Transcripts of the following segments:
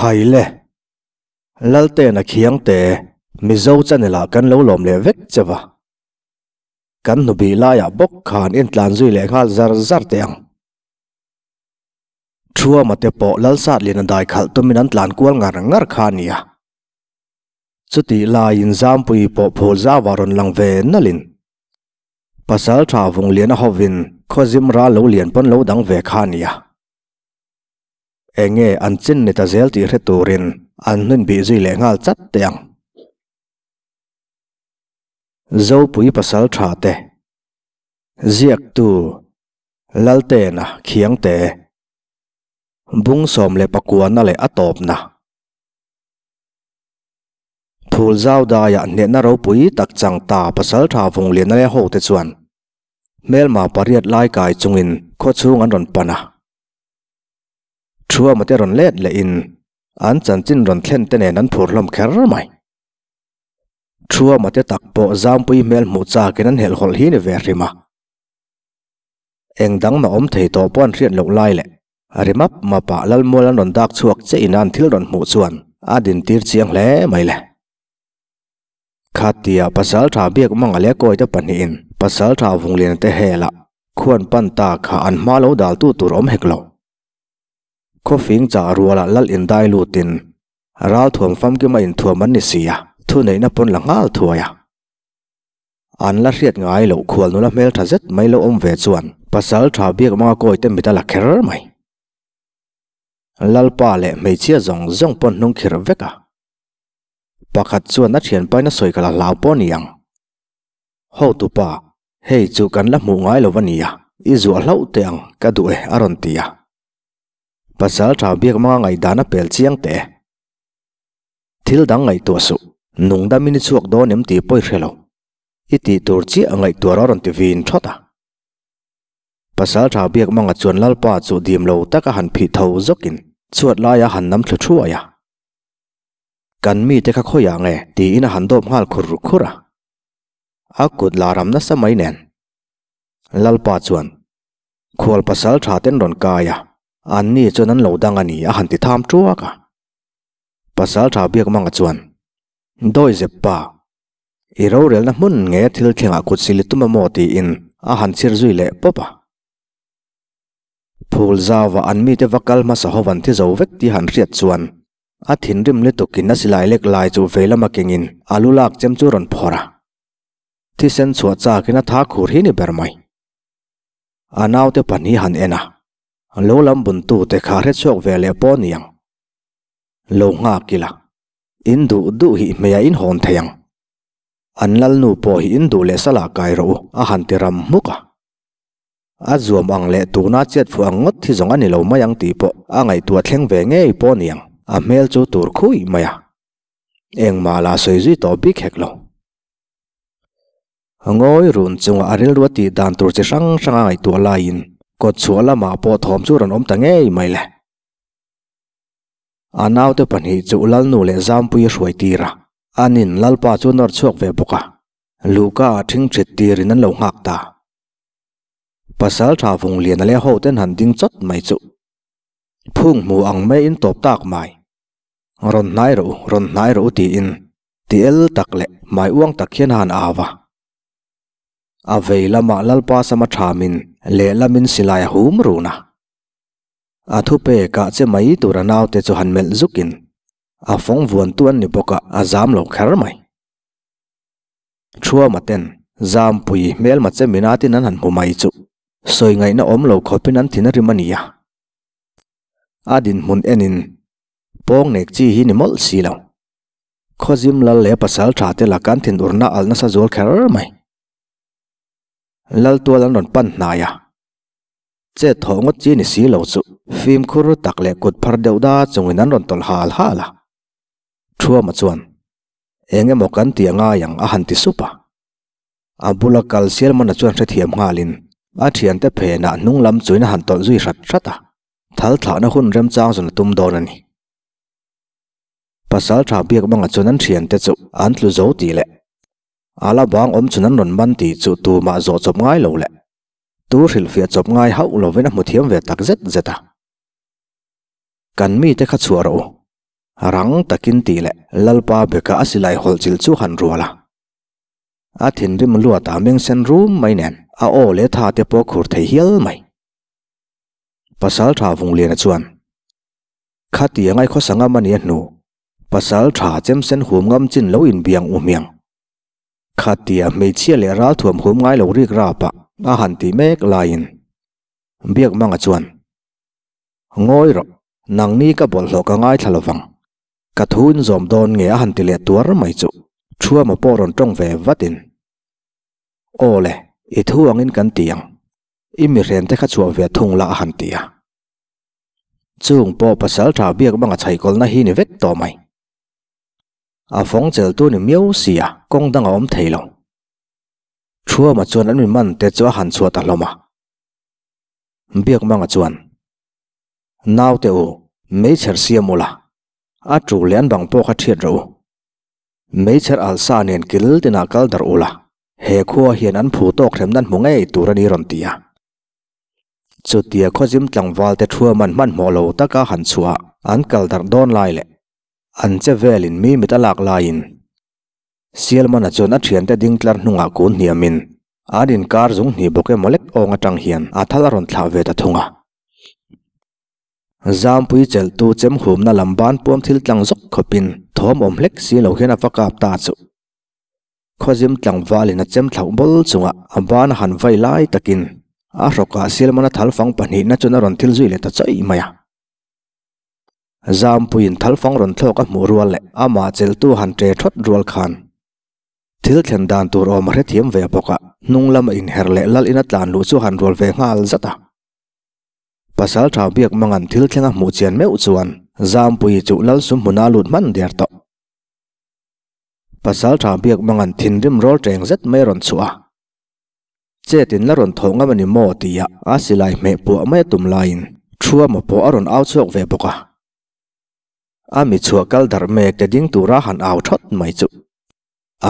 Khaile, Laltena Khiangte, Mizo channel ah kan lo lawm leh vek che va. Kan hnubih laiah bawk khan intlan zui leh nghal zar zar teh ang. Thuama te pawh Lalsatliana dai khalh tumin an tlan kual ngar ngar kha a nia. Chutih laiin Zampuii pawh phul zauah rawn lang ve nalhin Pasal tha Vungliana hovin Khawzim ral lo lian pawn lo dang ve kha a nia. Enge an chin ni ta zel tih hre turin an hnun bih zui leh nghal chat teh ang. Zopui pasal tha te ziaktu Laltena Khiangte Bung 19 leh a tawpna. Phul zau daiah hnehna ropui tak chang ta pasaltha Vungliana leh hote chuan hmelma pariat lai kai chungin khaw chhung an rawn pan a. Thuama te rawn let lehin an chanchin rawn thlen te nen an phur hlawm kher mai. Thuama te tak pawh zampui hmel hmuh chakin an helhhawlh hi ni ve hrim a. Eng dang mah awm thei tawh pawh an hriat loh lai leh Ri map map ah Lalmual an rawn dak chhuak che in an thil rawn hmuh chuan a din tir chiang hle mai le. Khatia pasal tha biak manga leh kawite pahnihin pasal tha Vungliana te hel ah khuan pan ta kha an hma lo dal tu tur awm hek lo. Khawfing chah rual ah lal in dai lut in ralthuam famkim a inthuam an ni si a, thuneihna pawn la nghal thuai a. An la hriat ngai loh khual nula hmel tha zet mai lo awm ve chuan pasal tha biak manga kawi te mit a la kher mai. Lalpa leh hmeichhia zawng zawng pawn hnung khirh vek a. Pakhat chuan a thianpain a sawi kha la hlau pawh a ni ang. Hotupa, hei chu kan la hmuh ngai lo a nia, i zuah hlauh teh ang ka duh e a rawn ti a. Pasal tha biak manga ngaihdan a pel chiang teh e. Thil dang ngaihtuah suh, nung damin i chhuak dawn em tih pawh i hre lo. I tih tur chiah ngaihtuah rawh a rawn ti vin thawt a. Pasal tha biak manga chuan Lalpa chu dim lo taka han phih tho zawkin chhuat laia han nam thlu thuai a. Kan mite kha khawiah nge? tiin a han dawp nghal khur khur a. A kut la ram nasa mai nen. Lalpa chuan, Khual pasal tha ten rawn kai a, anni chuan an lo dang a ni a han ti tham tuak a. Pasal tha biak manga chuan, Dawi zep pa, i rorelna hmun nge thil thlengah kut sil i tum a maw tiin a han chhir zui leh pawp a. Phul zauva an mite va kal hmasa ho van thi zo vek tih han hriat chuan a thinrim lutukin a silai lek lai chu vei lama kengin a lu lak chem chu rawn phawrh a. Thisen chhuah chakin a tha khur hi ni ber mai. A naute pahnih han en a, lo lam buntute kha hre chhuak ve leh pawh a ni ang. Lo nghak ila, in duh duh hi hmeiah in hawn thei ang. An lalnu pawh hi in duh leh salah kai rawh u, a han ti ram hmuk a. A zuam ang leh tuna chet fuh ang ngawt hi zawng a ni lo mai ang tih pawh a ngaihtuah thleng ve ngei pawh a ni ang, a hmel chu tur khui mai a. Engmah lah sawi zui tawh bik hek lo. Ngawi run chunga a rilru a tih dan tur chi hrang hrang a ngaihtuah laiin kawt chhuah lamah pawh thawm chu rawn awm ta ngei mai le. A naute pahnih chu Lalnu leh Zampuii hruai tir a, anin Lalpa chu nawr chhuak ve bawk a, Luhka ah ṭhing ṭhit tirin an lo nghak ta. Pasal ṭha Vungliana leh hoten han ding chawt mai chu phung hmu ang maiin tawp tak mai. Rawn hnai rawh u, rawn hnai rawh u tiin ti el tak leh hmai uang tak hian a han au a. A vei lamah Lalpa sama ṭhamin lehlamin silai a hum run a. A thupe kah che mai tur a naute chu han melh zukin a fawng vuantu an ni bawk a, a zam lo kher mai. Thuama ten Zampui hmelma che minatin an han hmu mai chu sawi ngaihna awm lo khawpin an thin a rim a nia. A dinhmun enin pawng nek chi hi ni mawlh si lo. Khawzim lal leh pasal tha te laka an thinurna alh nasa zual kher mai. Laltual an rawn pan hnai a. Chet thawh ngawt chi ni si lo chu fimkhur tak leh kut phar deuh da chungin an rawn tawlh hal hal a. Thuama chuan, Eng emaw kan ti a ngai ang a han ti sup a. A bula kal Sialmana chuan hrethiam nghalin a thiante phenah hnung lam chuin a han tawlh zui hrat hrat a, thal thlahna hun remchang zawn a tum dawn a ni. Pasal tha biak bangah chuan an thiante chu an tlu zo tih leh a la bang awm chun an rawn man tih chu tumah zawh chawp ngai lo leh Tu hrilhfiah chawp ngai hauh lovin a hmu thiam ve tak zet zet a. Kan mite kha chhuah rawh u. Rang takin tih leh Lalpa beka a silai hawlh chilh chu han rual a. A thinrim luatah meng sen rum mai nen a aw leh tha te pawh khur thei hial mai. Pasal tha Vungliana chuan, Khati angai khawsa ngam a nia hnu, pasal tha chem sen hum ngam chin lo inbiang u hmiang. Khatia hmeichhia leh ral thuam hum ngai lo rik rap a a han tih mek laiin Biakmanga chuan, Ngawi rawh, nangni ka bawlhhlawh ka ngaithla lovang. Ka thu in zawm dawn nge a han ti leh tuar mai chu Thuama pawh rawn tawng ve vatin, Aw le, i thu angin kan ti ang. I mihren te kha chhuah ve thung la a han ti a. Chung pawh pasal tha Biakmanga chhaikawlna hi ni vek tawh mai. A fawng cheltu ni miau si a, kawng dang a awm thei lo. Thuama chuan an mi man te chu a han chhuah ta hlawm a. Biakmanga chuan, Naute u, meichher siam ula, a tu leh an bang pawh kha thiat rawh u. Meichher alsa nen kil tinah kal darh ula, he khua hian an phu tawk hrem nan hmu ngei tur a ni rawn ti a. Chutia khawzim tlangval te Thuaman hmanhmawh lo taka han chhuah an kal darh dawn lai leh An che velin mi mit a lak laiin Sialmana chuan a thiante ding tlar hnungah kun hniamin an inkar zung hnih bawk emaw lek awng atang hian a thal a rawn thlah ve ta thung a. Zampui chelhtu chem humna lam ban puam thil tlang zawk khawpin thawm awm hlek si lo hian a va kap ta chu. Khawzim tlangvalin a chem thlauh bawl chungah a ban a han vai lai takin a hrawkah Sialmana thal fang pahnihna chuan a rawn thil zui leh ta chawih mai a. Zampuiin thalfang rawn thlawk a hmuh rual leh amah cheltu han ṭe ṭhawt rual khan thil thlen dan tur awm a hrethiam ve bawk a, hnung lama inher leh lal ina tlan luh chu han rual ve nghal zat a. Pasal ṭha biak mangan thil thleng a hmuh chian meuh chuan Zampuii chu lal sum hmuna lut hman der tawh. Pasal ṭha biak mangan thinrim rawl ṭeng zet mai a rawn chhuah a. Chet in la rawn thawh ngam a ni maw tia a silai hmeh puah mai a tum laiin Thuama pawh a rawn au chhuak ve bawk a. A mi chhuah kal darh mek te ding tura han au thawt mai chu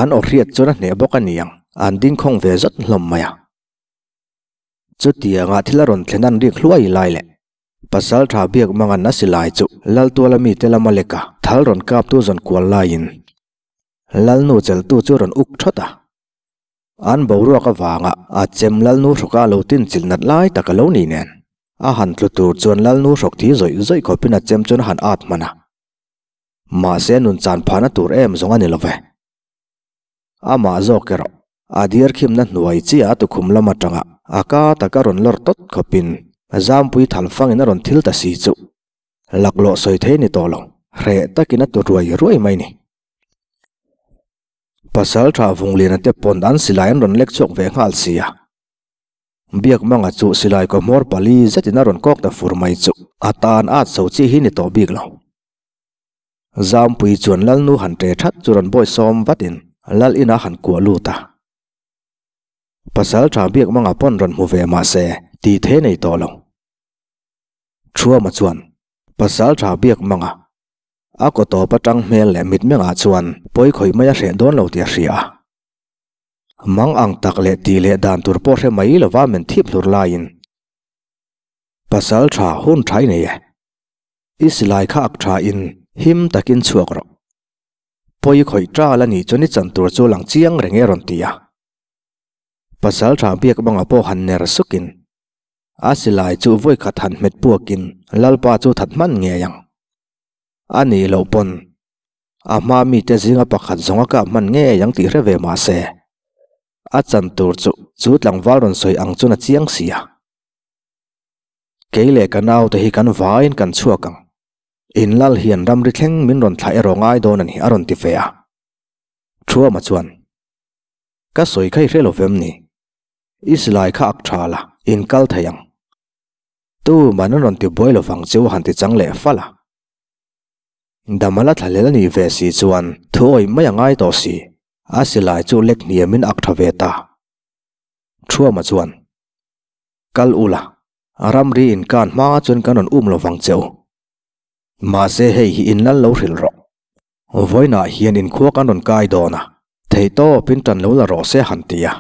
an aw hriat chuan a hneh bawk a niang an ding khawng ve zawt hlawm mai a. Chutianga thil a rawn thlen an rik hluai lai leh Pasal tha biak mangan a silai chu Laltuala mite lama leka thal rawn kaptu zawn kual laiin Lalnu cheltu chu rawn uk thawt a. An boruak avanga a chem Lalnu hrawka lo tin chilh nat lai tak a lo ni nen. A han tlu tur chuan Lalnu hrawk thi zawih zawih khawpin a chem chuan a han at hman a. Mahse nun chan phahna tur em zawng a ni lo ve. Amah zawk erawh a diar khimna hnuai chiah a tukhum lam atanga a ka taka rawn lawr tawt khawpin zampui thal fangin a rawn thil ta si chu laklawh sawi thei ni tawh lo, hreh takin a tu ruai ruai mai ni. Pasal tha Vungliana te pawn an silai an rawn lek chhuak ve nghal si a. Biakmanga chu silai kaw hmawr pali zetin a rawn kawk ta fur mai chu a tan at so chi hi ni tawh bik lo. Zampui chuan Lalnu han ṭe that chu rawn bawi sawm vatin Lal inah han kuah lut a. Pasal tha Biakmanga pawn rawn hmu ve mah se tih thei nei tawh lo. Thuama chuan Pasal tha Biakmanga A kaw tawp atang hmel leh mitmengah chuan pawi khawih mai a hreh dawn lo tih a hria a. Mang ang tak leh tih leh dan tur pawh hre mai lova men thip hlur laiin pasal tha hun tha i nei e. I silai kha ak tha in him takin chhuak rawh. Pawi khawih tal a nih chuan i chan tur chu lang chiang reng e rawn ti a. Pasal tha biak bangah pawh han ner sukin A silai chu vawi khat han hmet puakin Lalpa chu that hman ngei ang. A nih loh pawn a hma mite zinga pakhat zawng a kap hman ngei ang tih hre ve mah se, a chan tur chu chu tlangval rawn sawi ang chuan a chiang si a. Kei leh ka naute hi kan vaiin kan chhuak ang. In lal hian ramri thleng min rawn thlah erawh ngai dawn a ni a rawn ti ve a. Thuama chuan, Ka sawi kha i hre lo vem ni? I silai kha ak tha la, in kal thei ang. Tu man an rawn ti buai lovang chu han ti chang leh fal a. Damala thlahlel a nih ve si chuan thu awih mai a ngai tawh si, a silai chu lek hniamin ak tha ve ta. Thuama chuan, Kal u la, ramri in kan hma chuan kan rawn um lovang che u. Mahse hei hi in lal lo hrilh rawh. Vawiinah hian inkhua kan rawn kai dawn a, theihtawpin tan lo la rawh se han ti a.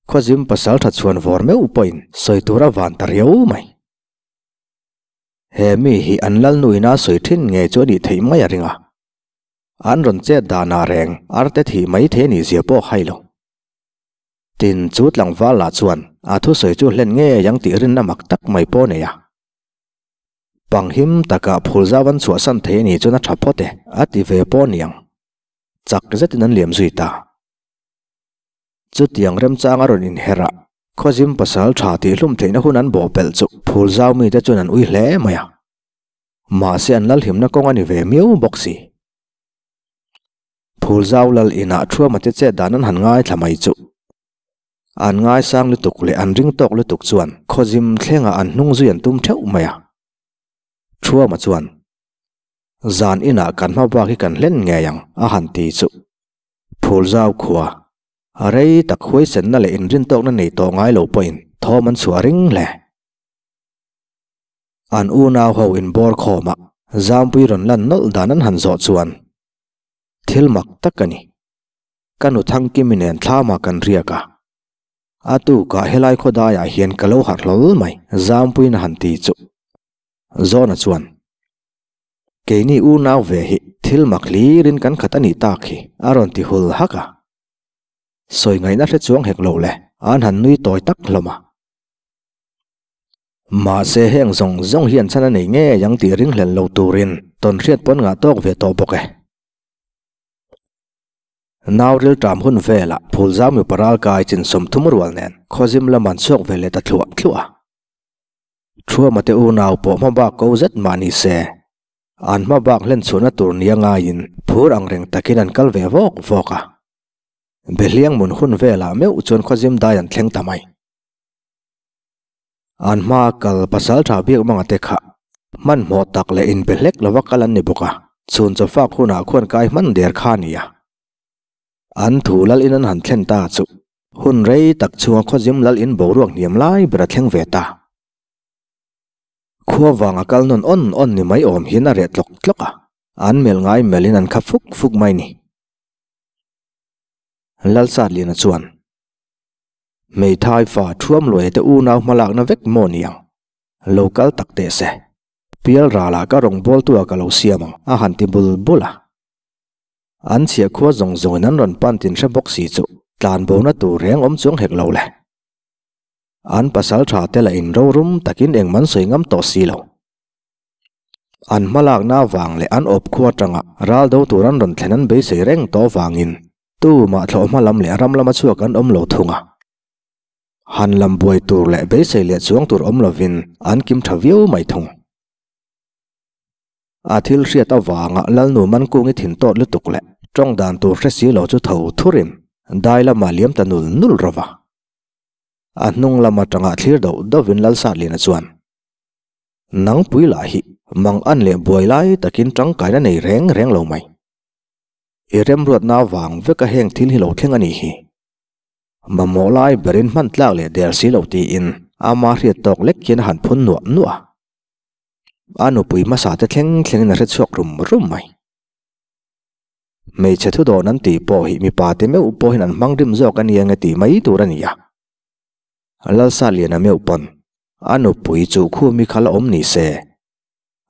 Khawzim pasal tha chhuan vawr meuh pawhin sawi tur a van ta riau mai. He mi hi an lalnuina sawi thin nge chu a nih theih mai a ring a. An rawn chet danah reng arte thih mai thei a nih zia pawh hai lo. Tin, chu tlangval lah chuan a thusawi chu hlen ngei ang tih rinna mak tak mai pawh a nei a. Panghim takah phul zau an chhuahsan thei a nih chuan a tha phawt e, a ti ve pawh a niang. Chak zetin an liam zui ta. Chutiang remchang a rawn inherh a, Khawzim pasal tha tihhlum theihna hun an bawhpelh chu phul zau mite chuan an ui hle mai a. Mahse an lalhimna kawng a ni ve miau bawk si. Phul zau lal inah thuama te chet dan an han ngaithla mai chu. An ngaisang lutuk leh an ring tawk lutuk chuan khawzim thlengah an hnung zui an tum theuh mai a. Thuama chuan, Zan inah kan hma bak hi kan hlen ngei ang, a han ti chu. Phul zau khua, a rei tak huaisenna leh inrintawkna nei tawh ngai lo pawhin thawm an chhuah ring hle. An unau ho inbawr khawm a, Zampui rawn lan nawlh dan an han zawh chuan thil mak tak a ni. Ka nu Thangkimi nen thlamah kan riak a, a tukah helai khawdaiah hian ka lo harh hlawl mai, Zampuiin a han ti chu. Zawna chuan, Keini unau ve hi thil mak hlirin kan khat a nih tak hi, a rawn ti hul hak a. Sawi ngaihna hre chuang hek lo le, an han nui tawi tak hlawm a. Mahse heng zawng zawng hian chhan a nei ngei ang tih ringhlel lo turin tawnhriat pawn ngah tawk ve tawh bawk e. Nau rilṭam hun velah Phulzau mipa ralkai chin 30 rual nen khawzim lam an chhuak ve leh ta thluah thluah a. Thuama te unau pawh hma bak ko zet mah ni se, an hma bak hlen chhuahna tur nia ngaiin phur ang reng takin an kal ve vawk vawk a. Behliang mun hun velah meuh chuan khawzim dai an thleng ta mai. An hma kal pasal tha biak manga te kha hmanhmawh tak leh inpe hlek lova kal an ni bawk a, chhun chawfak hunah khuan kai hman der kha a ni a. An thu lal in an han thlen ta chu hun rei tak chhunga khawzim lal in boruak hniam lai ber a thleng ve ta. Khua vanga kal nawn awn awn ni mai awm hian a reh tlawk tlawk a, an mel ngai melhin an kha fuk fuk mai ni. Lalsatliana chuan. Hmeithai fa thuam luai te unau hmalakna vek maw niang? Lo kal tak teh se. Pial ralah ka rawn bawl tu ah ka lo siam ang, a han ti bul bul a. An chhiah khua zawng zawngin an rawn pan tin hre bawk si chu tlan bona tur reng awm chuang hek lo le. An pasal tha te lah in rorum takin engman sawi ngam tawh si lo. An hmalakna avang leh an awp khua atanga ral do tur an rawn thlen an beisei reng tawh avangin Tu mah thlawhhma lam leh ram lama chhuak an awm lo thung a. Han lam buai tur leh beisei leh chuang tur awm lovin an kim tha viau mai thung. A thil hriat avanga Lalnu Mankungi thin tawt lutuk leh tawng dan tur hre si lo chu tho thurin dai lamah liam ta nul nul rawh va. A hnung lam atanga thlir doh dohvin Lalsatliana chuan, Nangpui lah hi mang an leh buai lai takin tangkaina nei reng reng lo mai. I remruatna vang veka heng thil hi lo thleng a nih hi. Mamawh lai berin hman tlak leh der si lo tiin ama hriat tawk lek hian a han phun nuah nuah a. A nupui hmasa te thleng thlengin a hre chhuak rum rum mai. Hmeichhe thu dawn an tih pawh hi mipa te meuh pawhin an hmang rim zawk a nia nge tih mai tur a ni a. Lalsaliana meuh pawn a nupui chu khumi kha la awm ni se.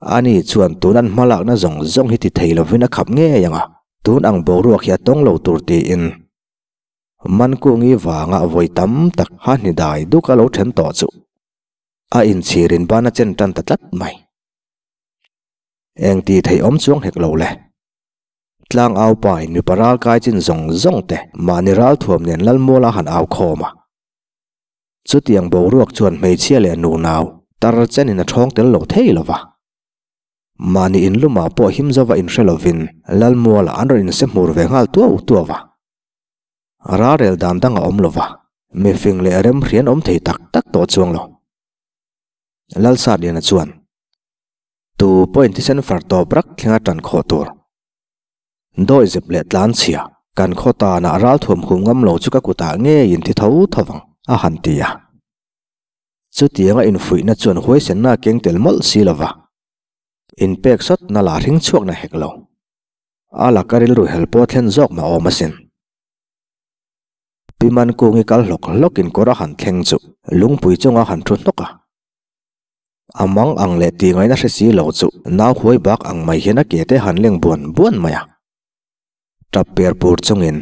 Ani chuan tun an hmalakna zawng zawng hi ti thei lovin a khap ngei ang a, tun ang boruak hi a tawng lo tur tiin Mankungi vanga vawi tam tak ha hni dai duk a lo then tawh chu a inchhirin ban a chen tan ta tlat mai. Eng ti thei awm chuang hek lo le. Tlang au pain mipa ral kai chin zawng zawng te mahni ral thuam nen Lalmuala han au khawm a. Chutiang boruak chuan hmeichhia leh nunau tar chenin a ṭhawng tel lo thei lo va. Mahni inlumah pawh him zova inhre lovin Lalmualah an rawn inse hmur ve nghal tuau tuau va. Ralrel dan dang a awm lo va, mifing leh remhrian awm thei tak tak tawh chuang lo. Lalsatliana chuan, Tu pawhin thisen far tawp rak thlenga ṭan khawh tur. Dawi zep leh tlan chhia, kan khaw tanah ral thuam hum ngam lo chu ka kutah ngeiin thi tho tho vang, a han ti a. Chutianga infuihna chuan huaisenna a keng tel mawlh si lo va, inpek sawtna lah hring chhuakna hek lo. A laka rilru hel pawh thlen zawk mah awm asin. Pi Mankungi kal hlawk hlawkin kawr a han thleng chu lungpui chunga han thu hnawk a. A mang ang leh tih ngaihna hre si lo chu nau huai bak ang mai hian a ke te han leng buan buan mai a. Tap per pur chungin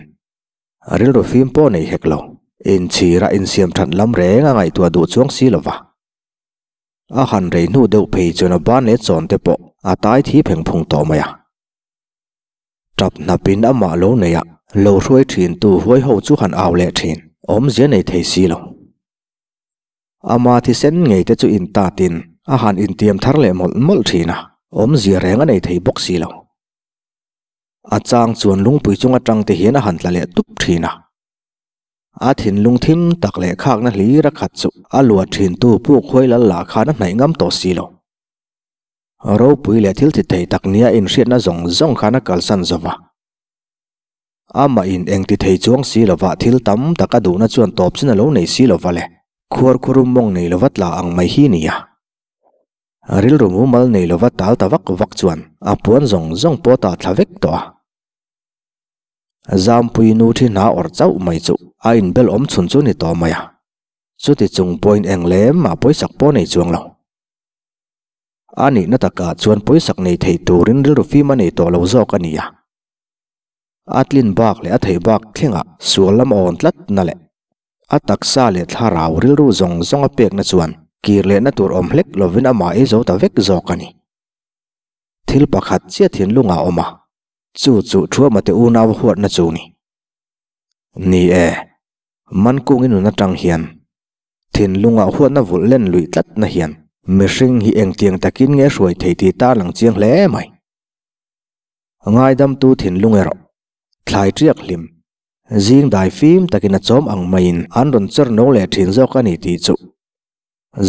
a rilru fim pawh nei hek lo. Inchhira insiam that lam reng a ngaihtuah duh chuang si lo va. A han rei hnu deuh phei chuan a ban leh chawn te pawh a tai thi pheng phung tawh mai a. Tap hnapin amah lo nei a, lo hruai thin tu huai ho chu han au leh thin, awmzia nei thei si lo. Ama thisen ngei te chu intatin a han intiam thar leh mawlh mawlh thin a, awmzia reng a nei thei bawk si lo. A chang chuan lungpui chung atang te hian a han tla leh tup thin a. A thinlung thim tak leh khakna hlir a khat chu a luah thintu puk huai lal lah khan a hnaih ngam tawh si lo. Ropui leh thil ti thei tak nia inhriatna zawng zawng khan a kalsan zo va. Amah in eng ti thei chuang si lova thil tam tak a duhna chuan tawp chin a lo nei si lova le, khuarkhurum mawng nei lova tla ang mai hi nia. Rilru mumal nei lova tal ta vak vak chuan a puan zawng zawng pawh ta thla vek tawh a. Zampui nu thi hna awrh chauh mai chu a inbel awm chhun chu ni tawh mai a. Chuti chung pawhin eng lem mah pawisak pawh nei chuang lo. A nihna takah chuan pawisak nei thei turin rilru fim a nei tawh lo zawk a ni a. A tlin bak leh a theih bak thlengah sual lam a awn tlat na leh a taksa leh thlarau rilru zawng zawng a pekna chuan kir lehna tur awm hlek lovin amah ei zo ta vek zawk a ni. Thil pakhat chiah thinlungah a awm a, chu chu Thuamate unau huatna chu ni. Ni e, Mankungin nun atang hian Thinlungah huatna vulh len luih tlatna hian mihring hi engtiang takin nge hruai thei tih tar lang chiang hle mai. Ngaidamtu thinlung erawh thlai ṭiak hlim, zing dai fim takin a chawm ang maiin an rawn chawr no leh ṭhin zawk a ni tih chu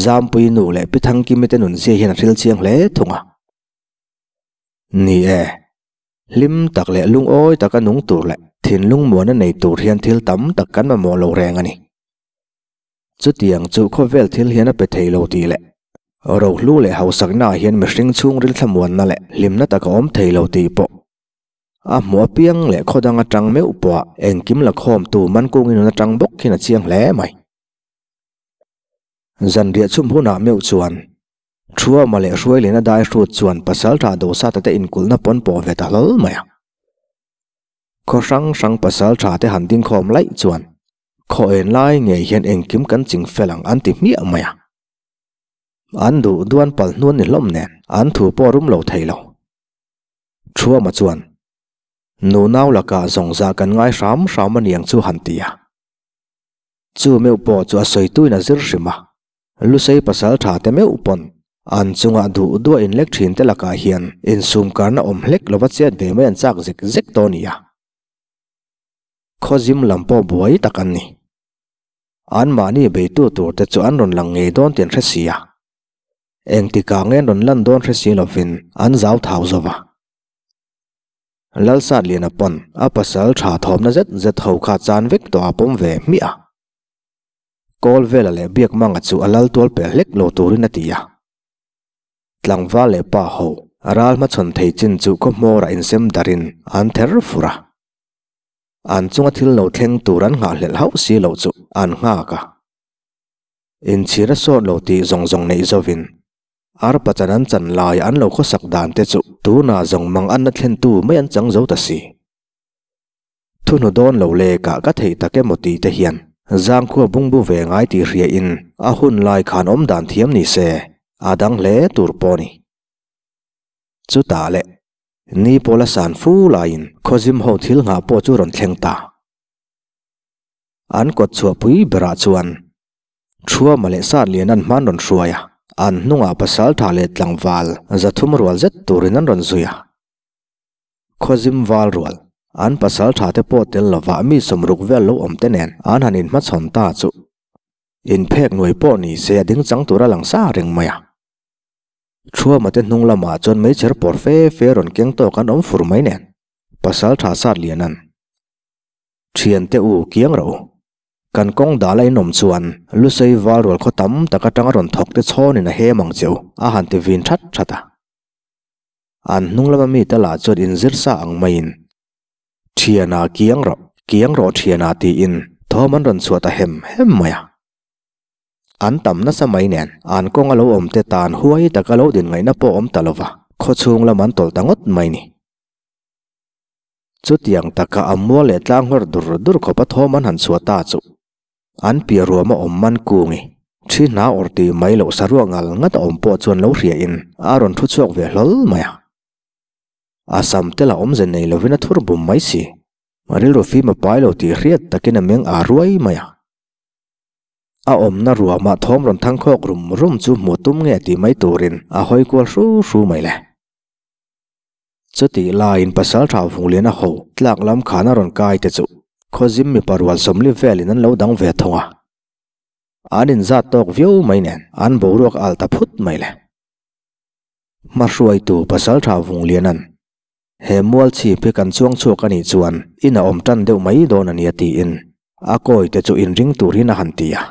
Zampui nu leh Pi Thangkimi te nunzia hian a hril chiang hle thung a. Ni e, hlim tak leh lungawi taka nung tur leh thinlung muana nei tur hian thil tam tak kan mamawh lo reng a ni. Chutiang chu khawvel thil hian a pe thei lo tih leh rohlu leh hausaknaah hian mihring chhungril thlamuanna leh hlimna tak a awm thei lo tih pawh a hmuh apiang leh khaw dang atang meuh pawha engkim la khawmtu Mankungin nun atang bawk hian a chiang hle mai. Zanriah chhum hunah meuh chuan Thuama leh Hruailina dai hrut chuan Pasaltha Dosata te inkulhna pawn pawh ve ta hlawl mai a. Khaw hrang hrang Pasaltha te han dingkhawm laih chuan Khaw en lai ngei hian engkim kan ching fel ang an ti hmiah mai a. An duh duan pal hnuan ni hlawm nen an thu pawh rum lo thei lo. Thuama chuan, Nu nau lakah zawng zah kan ngai hram hram a niang chu han ti a. Chu meuh pawh chu a sawituin a zir hrim a. Lusei pasal tha te meuh pawn an chungah duh duah inlek thin te lakah hian insumkarna awm hlek lova chet ve mai an chak zek zek tawh a ni a. Khawzim lam pawh buai tak an ni. Anmahni beitu tur te chu an rawn lang ngei dawn tih an hre si a. Engtikah nge an rawn lan dawn hre si lovin an zau thau zo va. Lalsatliana pawn a pasal tha thawmna zet zet ho kha chan vek tawh a pawm ve hmiah a. Kawl vela leh Biakmanga chu a lal tual pel hlek lo turin a ti a. Tlangval leh pa ho ral hmachhawn thei chin chu khaw hmawrah insem darin an ther fur a. An chunga thil lo thleng tur an nghahhlelh hauh si loh chu an nghak a. Inchhir a sawt lo tih zawng zawng neih zovin arpa chan an chan laia an lo khawsak dan te chu tunah zawng mang anna thlentu mai an chang zo ta si. Thuhnu dawn lo lekah ka theih tak emaw tih te hian zangkhua bungbu ve ngai tih hriain a hun lai khan awm dan thiam ni se a dang hle tur pawh a ni. Chutah leh Ni pawla san fu laiin khawzim ho thil nghah pawh chu rawn thleng ta. An kawt chhuah pui berah chuan Thuama leh Satlian an hman rawn hruai a, an hnungah pasaltha leh tlangval zathum rual zet turin an rawn zui a. Khawzim val rual, an pasaltha te pawh tel lovah mi sawmruk vel lo awm te nen an han inhmachhawn ta chu inphek nuai pawh ni se a ding chang tur a lang sa reng mai a. Thuama te hnung lamah chuan meichher pawr fe fe rawn keng tawk an awm fur mai nen, pasal tha sat lian an thian te u kiang rawh u. Kan kawng dal a inawm chuan Lusei val rual khaw tam tak atanga rawn thawk te chhawnin a hem ang che u a han ti vin that that a. An hnung lama mite lah chuan inzir sa ang maiin Thiana kiang rawh, kiang rawh thiana tiin thawm an rawn chhuah ta hem hem mai a. An tam nasa mai nen, an kawng a lo awm te tan huai taka lo din ngaihna pawh awm ta lova, khawchhung lam an tawlh ta ngawt mai ni. Chutiang taka a mual leh tlang nghawr dur dur khawpa thawm an han chhuah ta chu an piah ruam a awm man kungi thi hna awrh tih mai loh saruak ngal ngat a awm pawh chuan lo hria in a rawn thu chhuak ve hlawl mai a. A sam te la awmze nei lovin a thur bum mai si. Rilru fim a pai lo tih hriat takin a meng aa ruai mai a. A awmna ruamah thawm rawn thang khawk rum rum chu hmuh tum nge tih mai turin a hawi kual hru hru mai le. Chutih laiin Pasalṭha Vungliana ho tlak lam khan a rawn kai te chu Khawzim mipa rual 40 velin an lo dang ve thung a. An inzat tawk viau mai nen an boruak al ta phut mai le. Hmahruaitu Pasalṭha Vungliana'n he mual chhip hi kan chuang chhuak a nih chuan in a awm tan deuh mai dawn a nia tiin a kawi te chu inring turin a han ti a.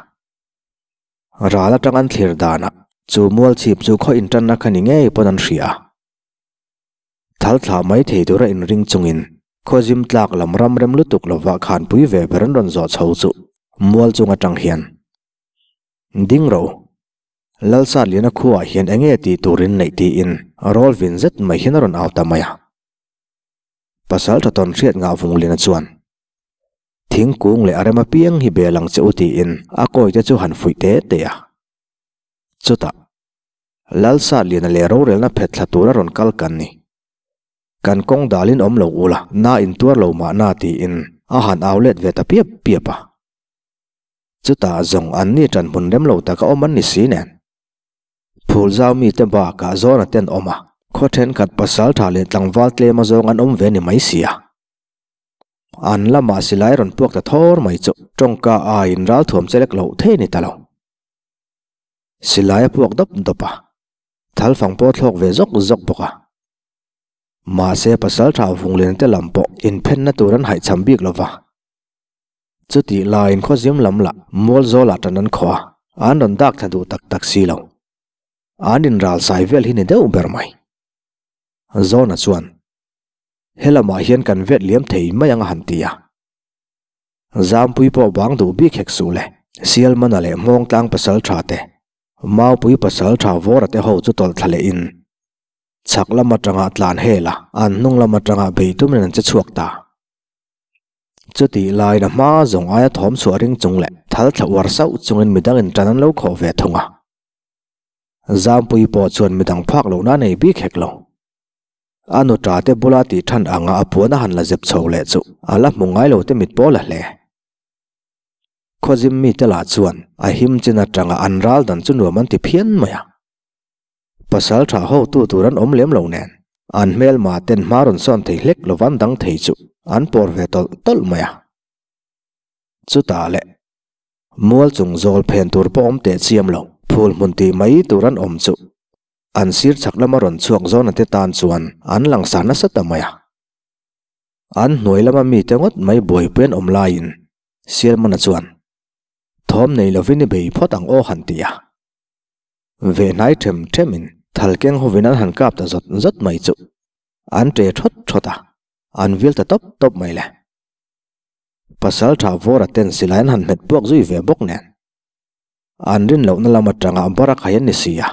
Ral atang an thlir danah chu mual chhip chu khaw intanna kha ni ngei pawn an hria a. Thal thlah mai thei tura inring chungin khawzim tlak lam ram rem lutuk lovah khanpui ve ber an rawn zawh chho chu mual chung atang hian ding ro Lalsatliana khuaah hian eng nge tih turin neih tiin rawl vin zet mai hian a rawn au ta mai a. Pasal tha tawn hriat ngah Vungliana chuan thingkung leh a rem apiang hi bel ang che u tiin a kawi te chu han fuih te te a. Chutah Lalsatliana leh rorelna phet thla tura rawn kal kan ni. Kan kawng dalin awm lo ula, na intuar lo mahna tiin a han au let ve ta piap piap a. Chutah zawng an ni ṭan hmun rem lo taka awm an ni si nen. Phul zau mite bakah zawna ten awm a, khaw ṭhenkhat pasal ṭha leh tlangval tlem a zawng an awm ve ni mai si a. An lamah silai rawn puak ta thawr mai chu ṭawngka aiin ralthuam che lek loh thei ni ta lo. Silai a puak dawp dawp a, thalfang pawh a thlawk ve zawk zawk bawk a. Mahse pasal ṭha vunglian te lam pawh inphenna tur an haihchham bik lo va. Chutih laiin khawzim lam lah mual zawlah tan an khawh a, an rawn dak thla duh tak tak si lo. An inral sai vel hi ni deuh ber mai. Zawna chuan, He lamah hian kan vet liam thei mai ang a han ti a. Zampui pawh bang duh bik hek suh le, Sialmana leh Hmawngtlang pasal tha te, Maupui pasal tha Vawra te ho chu tawlh thla lehin chhak lam atanga tlan hel a, an hnung lam atanga bei tumin an che chhuak ta. Chutih laiin a hma zawng aia thawm chhuah ring chung leh thal thla uar sauh chungin midangin tan an lo khawh ve thung a. Zampui pawh chuan midang phak lohna a nei bik hek lo. A nuṭa te bula tih than anga a puan a han la zep chho leh chu a la hmu ngai lo te mit pawh la hle. Khawzim mite lah chuan a him chin atanga an ral dan chu nuam an ti phian mai a. Pasal tha hotu tur an awm lem lo nen, an hmelma ten hma rawn sawn thei hlek lo van dang thei chu an pawr ve tawlh tawlh mai a. Chutah leh, mual chung zawl phen tur pawh awm teh chiam lo, phul hmun tih mai tur an awm chu an sir chhak lama rawn chhuak zawna te tan chuan an langsar nasa ta mai a. An hnuai lama mite ngawt mai buaipui an awm laiin Sialmana chuan, Thawm nei lovin i bei phawt ang aw han ti a. Ve hnai ṭhem ṭhemin thal keng hovin an han kap ta zawt zawt mai chu an ṭe ṭhawt ṭhawt a, an vil ta tawp tawp mai le. Pasal ṭha Vawra ten silai an han hmet puak zui ve bawk nen an rin lohna lam aṭanga bara khai an ni si a,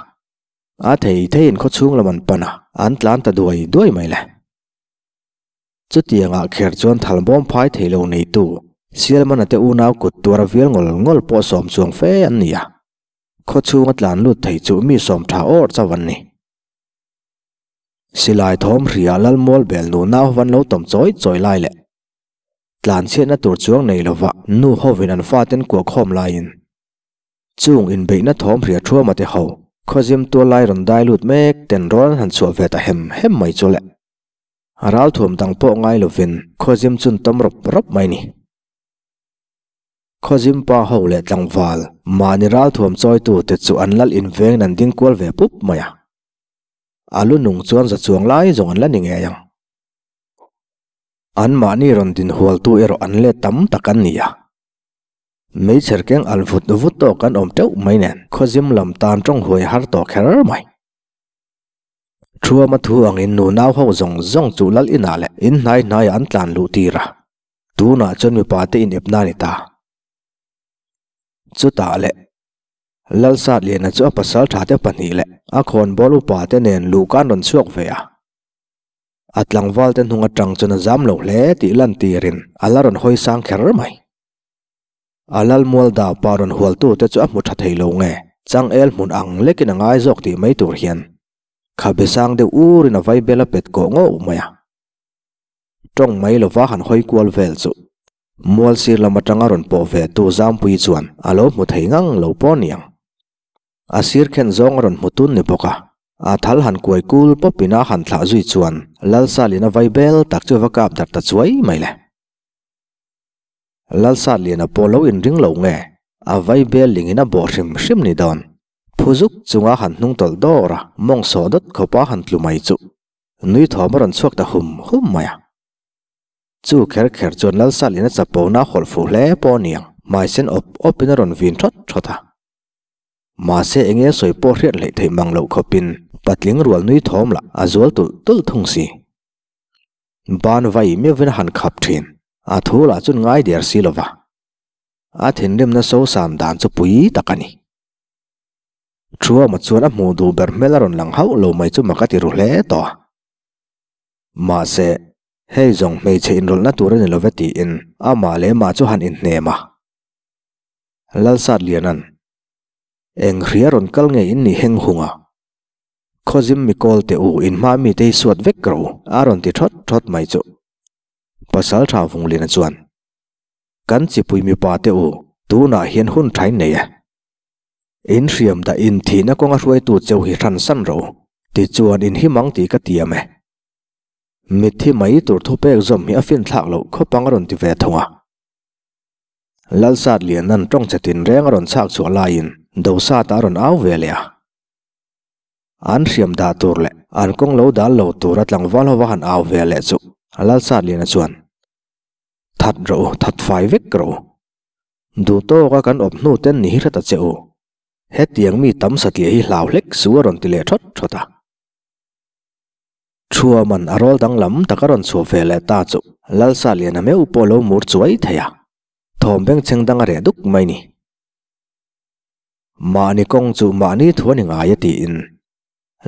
a thei theiin khawchhung lam an pan a, an tlan ta duai duai mai le. Chutiangah kher chuan thalbawm phai thei lo neitu Sialmana te unau kut tuar vial ngawl ngawl pawh sawm chuang fe an ni a. Khaw chhunga tlan lut thei chu mi sawm tha awr chauh an ni. Silai thawm hria Lalmual bel nu nau van lo tawm chawi chawi lai leh tlan chhiatna tur chuang nei lova nu hovin an faten kuah khawm laiin chung inbeihna thawm hria thuama te ho khawzim tual lai rawn dai lut mek ten rawl an han chhuah ve ta hem hem mai chu le. Ralthuam dang pawh ngai lovin khawzim chun tawm rawp rawp mai ni. Khawzim pa ho leh tlangval mahni ralthuam chawitu te chu an lal invengin an ding kual ve pup mai a. A lu nung chuan za chuang lai zawng an la ni ngei ang. An mahni rawn din hualtu erawh an let tam tak an ni a. Meichher keng al vut vut tawk an awm teuh mai nen khawzim lam tan tawng huai har tawh kher mai. Thuama thu angin nunau ho zawng zawng chu lal inah leh in hnai hnaiah an tlan luh tir a. Tunah chuan mipa te inep na a ni ta. Chutah leh. Lalsatliana chu a pasalṭha te pahnih leh a khawnbawl upa te nen luhka an rawn chhuak ve a. A tlangval te hnung aṭang chuan a zam lo hle tih lantirin a la rawn hawi sang kher mai. A lalmual dah pa rawn hualtu te chu a hmu ṭha thei lo nge, changel hmun ang lekin a ngai zawk tih mai tur hian khabe sang deuh urin a vaibel a pet kawh ngawh mai a. Tawng mai lova han hawi kual vel chu Mual sir lam atanga rawn pawh ve tu Zampuii chuan a lo hmu thei ngang lo pawh niang. A sir khen zawng a rawn hmu tun ni bawk a, a thal han kuai kul pawp in a han thlah zui chuan Lalsalin a vai bel tak chu va kap darh ta chuai mai le. Lalsatliana pawh lo inring lo nge, a vai bel ling in a bawh hrim hrim ni dawn. Phu zuk chunga han hnung tawlh dawr a, mawng sawh dawt khawpa han tlu mai chu nui thawm a rawn chhuak ta hum hum mai a. Chu kher kher chuan Lalsalin a chapona a hawlh fuh hle pawh a niang, hmaisen awp awpin a rawn vin thawt thawt a. Mahse enge sawi pawh hriat hleih theih mang loh khawpin patling rual nui thawm lah a zual tulh tulh thung si. Ban vai meuhin a han khap thin, a thu lah chuan ngai der si lova. A thinrimna sosan dan chu pui tak a ni. Thuama chuan a hmuh duh ber hmel a rawn lang hauh lo mai chu mak a ti ru hle tawh a. Mahse, hei zawng hmeichhe inrawlhna tur a ni love tiin amah leh mah chu han inhnem a. Lalsatliana'n, Eng hria rawn kal nge in nih heng hung a? Khawzim mikawl teh u in hma mite hi suat vek rawh u, a rawn ti thawt thawt mai chu. Pasaltha Vungliana chuan, Kan chipui mipa te u, tunah hian hun thain nei e. In hriam dah in thihna kawnga hruaitu cheu hi hransan rawh u, tichuan in him ang tih ka tiam e. Mitthi mai tur thupek zawm hi a finthlak loh khawp ang a rawn ti ve thung a. Lalsat Lianan tawng che tinreng a rawn chhak chhuah laiin Dosata a rawn au ve leh a. An hriam dah tur leh an kawng lo dal lo tura tlangval hova han au ve leh chu Lalsat Liana chuan, That rawh u, that fai vek rawh u. Duh tawka kan awp hnu ten ni hi hre ta che u. Hetiang mi tam satliah hi hlau hlek su a rawn ti leh thawt thawt a. Thuaman a rawl danglam tak a rawn chhuah ve leh ta chu Lalsa Liana meuh pawh lo mur chuai thei a, thawm bengchheng dang a reh duk mai ni. Mahni kawng chu mahni thu a ni ngai a tiin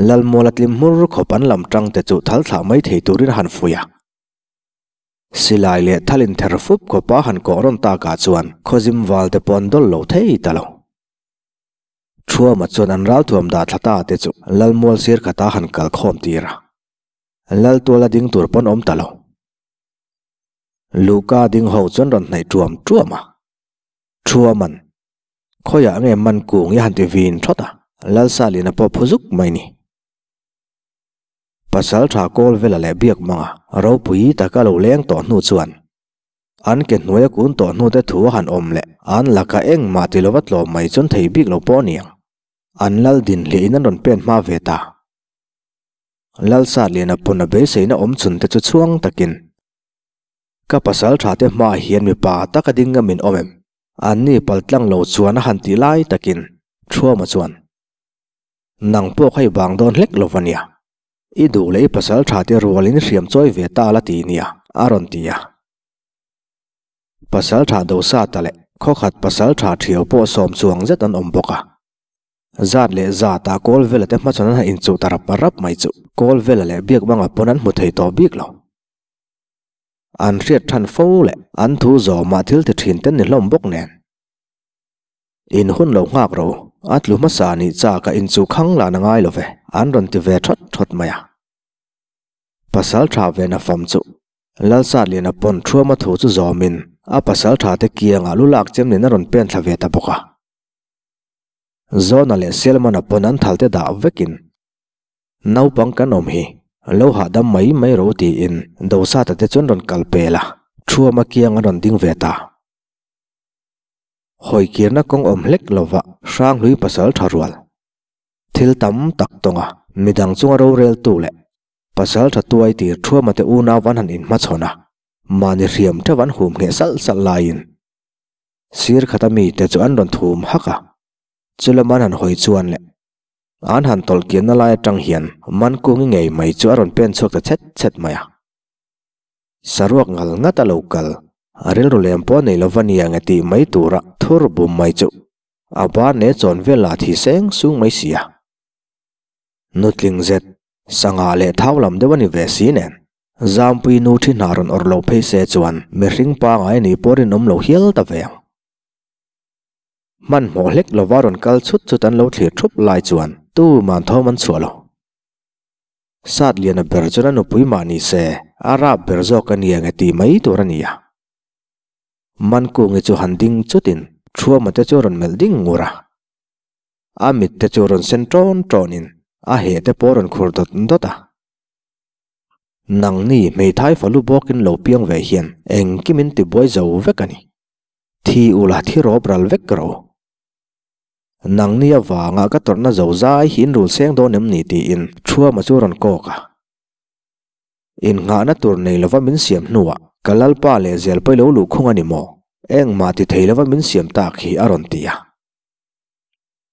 Lalmuala tlim hmur khawp an lam tang te chu thal thlah mai thei turin a han fuih a. Silai leh thal inther fup khawpa han kawh rawn takah chuan khawzim val te pawh an dawl lo thei ta lo. Thuama chuan an ralthuam dah thla ta te chu Lalmual sir khata han kal khawm tir a. Laltuala ding tur pawn awm ta lo. Luhka ding ho chuan rawn hnaih tuam tuam a. Thuaman, Khawiah nge man kung i han ti vin thawt a, Lalsalina pawh phu zuk mai ni. Pasal tha kawl vela leh biak manga ropui taka lo leng tawh hnu chuan An ke hnuaia kun tawh hnute thu a han awm leh an laka engmah ti lova tlawm mai chuan thei bik lo pawh a ni ang. An lal din hliah in an rawn pen hma ve ta. Lal Satliana pawn a beiseina awm chhun te chu chhuang takin, Ka pasal tha te hmaah hian mipa taka ding ngam in awm em? An ni paltlang lo chuan a han tih lai takin Thuama chuan, Nang pawh kha i bang dawn hlek lo va nia. I duh leh i pasal tha te rualin hriam chawi ve ta la ti nia, a rawn ti a. Pasal tha Dosata leh khawkhat pasal tha thiau pawh sawm chuang zet an awm bawk a. Zat leh zata Kawlvela te hmachhawn an han inchuh ta rap rap mai chu Kawlvela leh Biakbanga pawn an hmu thei tawh bik lo. An hriat than fo leh an thu zawmah thil ti thin ten ni hlawm bawk nen. In hun lo nghak ro, a tlu hmasa nih chak a in chu khang lan a ngai lo ve, an rawn ti ve thawt thawt mai a. Pasal tha ve na fam chu Lalsatliana pawn Thuama thu chu zawmin a pasal tha te kiangah lu lak chem nen a rawn pen thla ve ta bawk a. Zawna leh Selmana pawn an thal te dah vekin naupang kan awm hi lo hahdam mai mai ro tiin Dosata te chuan rawn kal pel a, Thuama kiang an rawn ding ve ta. Hawikirna kawng awm hlek lova Hranghlui pasal tha rual. Thil tam tak tawnga midang chunga roreltu leh pasal tha tuai tir thuama te unau an han inhmachhawn a, mahni hriam theuh an hum ngheh salh salh laiin sir khata mite chu an rawn thum hak a, chulama an han hawi chuan leh an han tawlh kianna lai atang hian Mankungi ngei mai chu a rawn pen chhuak ta chhet chhet mai a. Saruak ngal ngat a lo kal, a rilru lem pawh nei lova nia nge tih mai tura thur bum mai chu. A ban leh chawn vel lah thi seng sung mai si a. Nutling zet, sangha leh thau lam deuh a ni ve si nen. Zampui nu thi hna rawn awrh lo phei se chuan mihring pangai ni pawh rinawm lo hial ta ve ang. Hmanhmawh hlek lova rawn kal chhut chut an lo thlir thup lai chuan tuman thawm an chhuah lo. Sat liana ber chuan a nupui mah ni se a rap ber zawk a nia nge tih mai tur a ni a. Mankungi chu han ding chutin Thuama te chu a rawn melh ding ngur a. A mit te chu rawn sen ṭawn ṭawnin a heh te pawh a rawn khur dawt dawt a. Nangni hmeithai falu bawkin lo piang ve hian engkim in tibuai zo vek a ni. Thi ula thi rawp ral vek ro. Nangni avanga ka tawrhna zo zai hi in rul seng dawn em ni tiin Thuama chu a rawn kawk a. Innghahna tur nei lova min siam hnuah ka lalpa leh zel pawi lo luhkhung a ni maw? Engmah ti thei lova min siam tak hi a rawn ti a.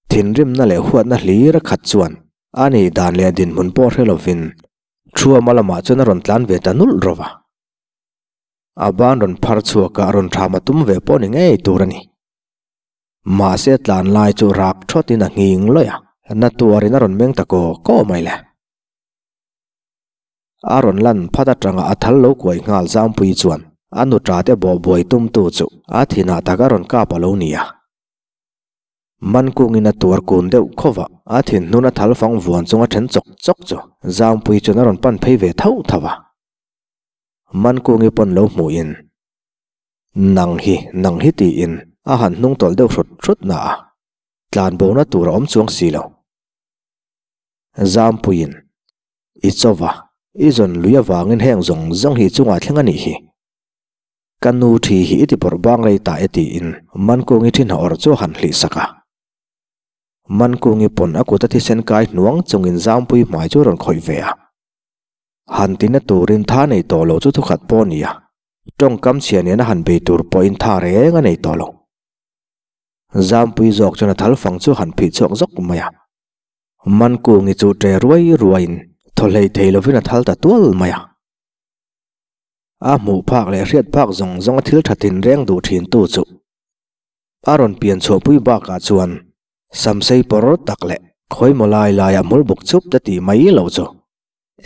Thinrimna leh huatna hlir a khat chuan a nih dan leh dinhmun pawh hre lovin Thuama lamah chuan a rawn tlan ve ta nulh rawh a. A ban rawn phar chhuak a rawn thama tum ve pawh ni ngei tur a ni. Mahse tlan lai chu rak thawtin a nghing lawih a, na tuarin a rawn meng ta kaw kaw mai le. A rawn lan phat atanga a thal lo kuai nghal Zampui chuan a nuṭa te bawhbuai tumtu chu a thinah tak a rawn kap a lo ni a. Mankungin a tuar kun deuh khawp a, a thinhnun a thal fang vuan chung a then chawk chawk chu Zampui chuan a rawn pan phei ve thauh thauh a. Mankungi pawn lo hmuhin, Nang hi, nang hi tiin a han hnung tawlh deuh hrut hrut na a, tlanbona tur a awm chuang si lo. Zampuiin, I chauva, i zawn lui avangin heng zawng zawng hi i chungah thleng a nih hi. Ka nu thi hi i ti bawrh bang rei ta e tiin Mankungi thi hnawh awrh chu a han hlih sak a. Mankungi pawn a kut a thisen kai hnuang chungin Zampui hmai chu a rawn khawih ve a. Han tina turin tha nei tawh lo chu thukhat pawh a ni a, tawngkam chhia nena han bei tur pawhin tha reng a nei tawh lo. Zampui zawk chuan a thal fang chu a han phih chhuak zawk mai a. Mankungi chu ṭe ruai ruaiin thaw hlei thei lovin a thal ta tual mai a. A hmuh phak leh hriat phak zawng zawng a thil tha tin reng duh thin tu chu a rawn pian chhuahpui bakah chuan samsei pawr tak leh khawimaw lai laia hmul buk chup te tih mai lo chu